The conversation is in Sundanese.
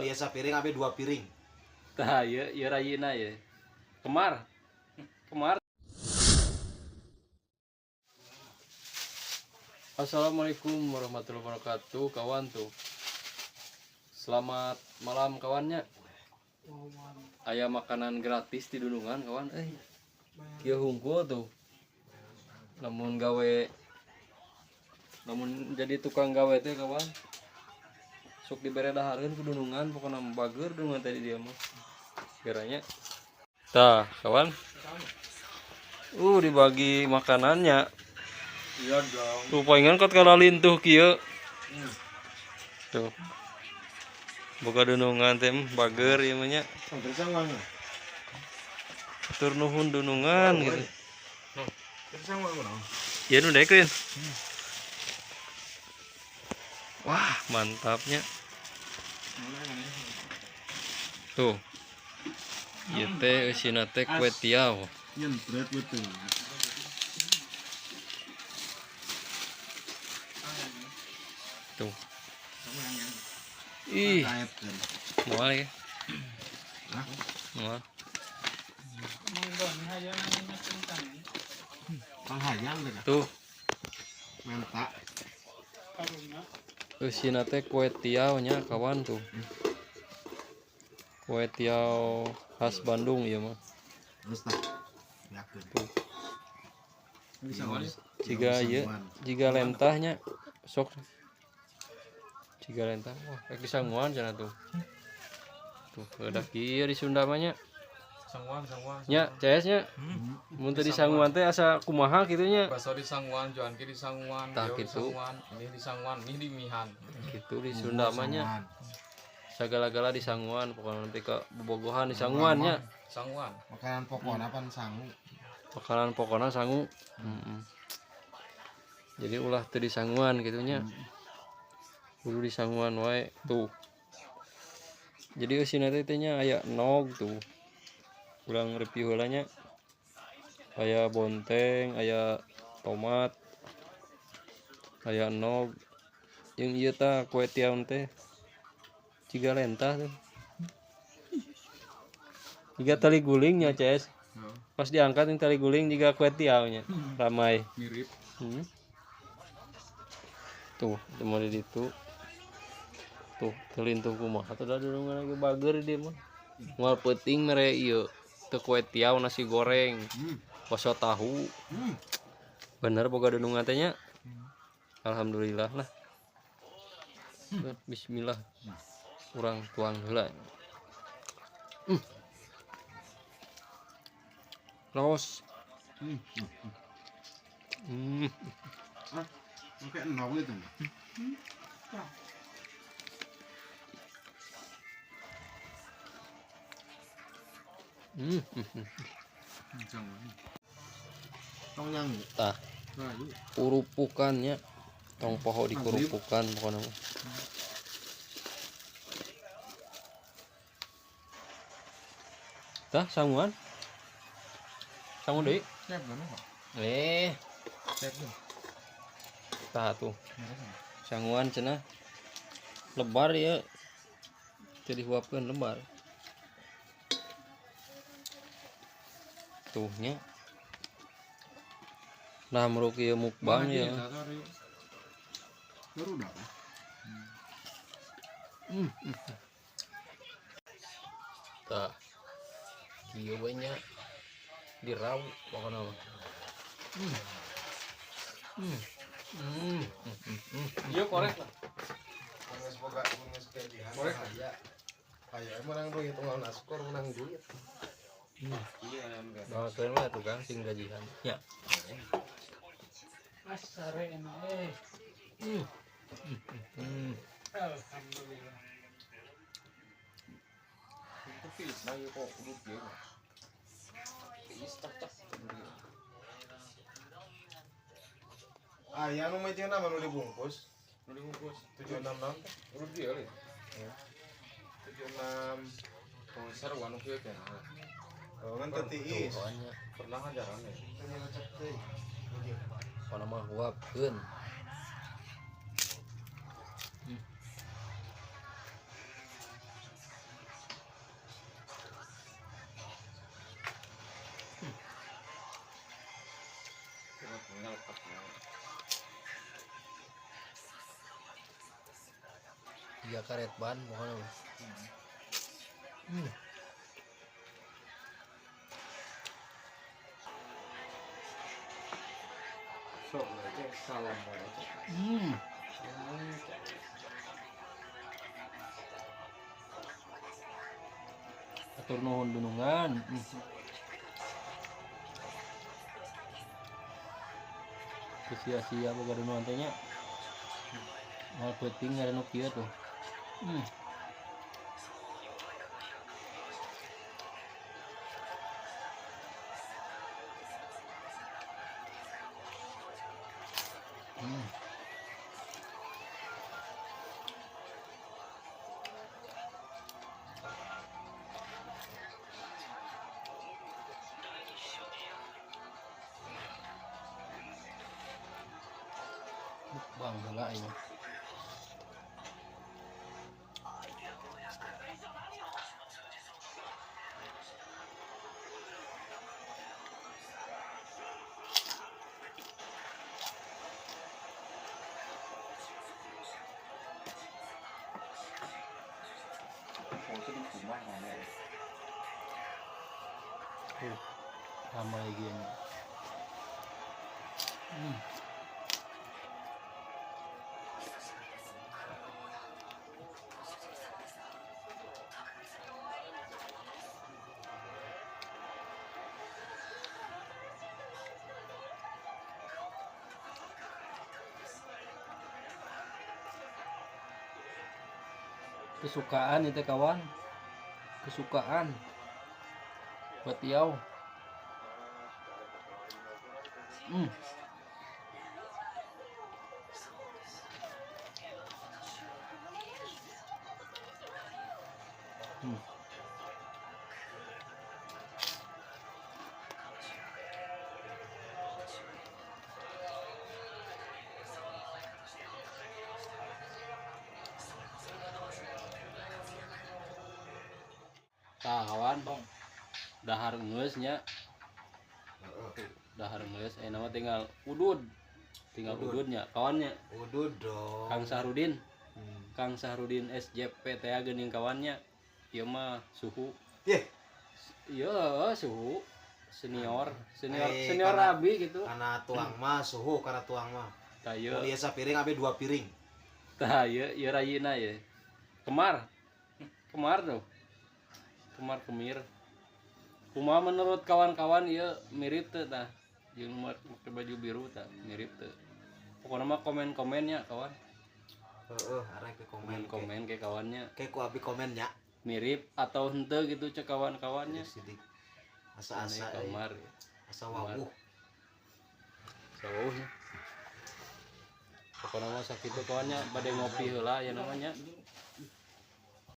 Biasa piring abe 2 piring. Tah ieu ieu rayina ye. Kemar. Kemar. Assalamualaikum warahmatullahi wabarakatuh kawan tuh. Selamat malam kawannya. Aya makanan gratis di Dunungan kawan euy. Kieu hungkul tuh. Lamun gawe lamun jadi tukang gawe teh kawan. Sok dibere dahareun ku Dunungan pokona bager Dunungan tadi dia mah. Geranya. Tah kawan. Dibagi makanannya. Iya dong. Tuh palingan kot kalau lintuh kieu. Tuh. Boga dunungan teh bager ieu mah nya. Tur nuhun dunungan gitu. Ieu nu daekeun. Wah, mantapnya. Tuh. Ieu teh eusina teh kue tiaw. Yen berat betul. Tuh. Ih, moal ya. Moal. Tuh. Menta. Eusina teh kue tiaw nya kawan tuh. Kue tiaw khas Bandung ieu mah. Terus tah. Tuh. Jiga ieu, jiga lentahnya sok. Jiga lentah, wah kayak disanguan cenah tuh. Tuh, udah kieu di Sunda mah nya. Sanguan, sanguan. Nya, CS nya. Mun teu disanguan teh asa kumaha kitu nya. Baso di sanguan, juan ki di sanguan, Tah yo di kitu. sanguan, ini di sanguan, ini di mihan. Gitu di Sunda mah nya. Sagala-gala di sanguan, pokoknya nanti ke bobogohan di sanguan nya. Sanguan. Makanan pokokna pan sangu. Makanan pokokna sangu. Jadi ulah teu disanguan kitu nya. Kudu disanguan wae tuh. Jadi eusina teh teh nya aya nog tuh. Urang review heula nya. Aya bonteng, aya tomat, aya nog. Jeung ieu tah kue tiaw teh. Jiga lentah tuh. Jiga tali guling nya, CS. Pas diangkat yang tali guling jiga kue tiaw nya. Ramai. Mirip. Tuh, teu di ditu. Tuh, telintuh kumaha teh da dunungan lagi bager dia mah. Moal peuting mere ieu teu kue tiaw nasi goreng. Bakso tahu. Bener boga dunungan teh nya. Alhamdulillah lah. Bismillah. Urang tuang heula. Los. Ah, kayak enog itu. Tong yang Tah. Kurupukannya. Tong poho dikurupukan pokona mah. Tah sanguan. Sangu deui. Siap kan, Pak? Siap kan. Tah tuh. Sanguan cenah. Lebar ya. Teu dihuapkeun lebar. Tuh nya. Nah, meruk ieu mukbang ya. Baru udah. Tah. Kieu we nya. Dirau pokona mah. Iya korek lah. Geus boga geus gajihan. Korek aya. Aya menang duit unggal naskor menang duit. Nah, keren lah tukang sing gajihan. Ya. Asare enak eh. Alhamdulillah. Itu fitnah ya kok kudu kieu. Tiis tak tak. Aya nu mah nu dibungkus. Nu dibungkus 766 teh. Kudu kieu le. 76. Tong sarua nu kieu teh. Oh, ngan teu tiis. Pernah ngajaran ya. Teu nyelecek teh. Pokona mah huapkeun. Siga karet ban pokoknya mah. Sok aja salam aja. Atur nuhun dunungan. Sia-sia boga dunungan teh nya. Moal peuting ngaran nu kieu tuh. Bang heula ini. Ramai gini. Kesukaan itu kawan, kesukaan buat Tiau. Tah kawan, dahar geus nya. Dahar geus ayeuna mah tinggal udud. Tinggal ududnya kawannya. Udud dong. Kang Sahrudin. Kang Sahrudin SJP teh geuning kawannya. Ieu mah suhu. Yeh. Ieu suhu senior, senior senior abi gitu. Karena tuang mah suhu karena tuang mah. Tah ieu. Mun ieu sapiring abi 2 piring. Tah ieu ieu rayina ye. Kemar. Kemar tuh. Kemar kemir. Kumaha menurut kawan-kawan ieu mirip teu tah? Jeung make baju biru tah, mirip teu. Pokona mah komen-komennya kawan. Heeh, arek ke komen. Komen-komen ke kawannya. Ke ku abi komennya. Mirip atau henteu gitu cek kawan-kawannya. Asa-asa kamar. Asa wawuh. Asa wawuh nya. Pokona mah sakitu kawannya bade ngopi heula ya namanya.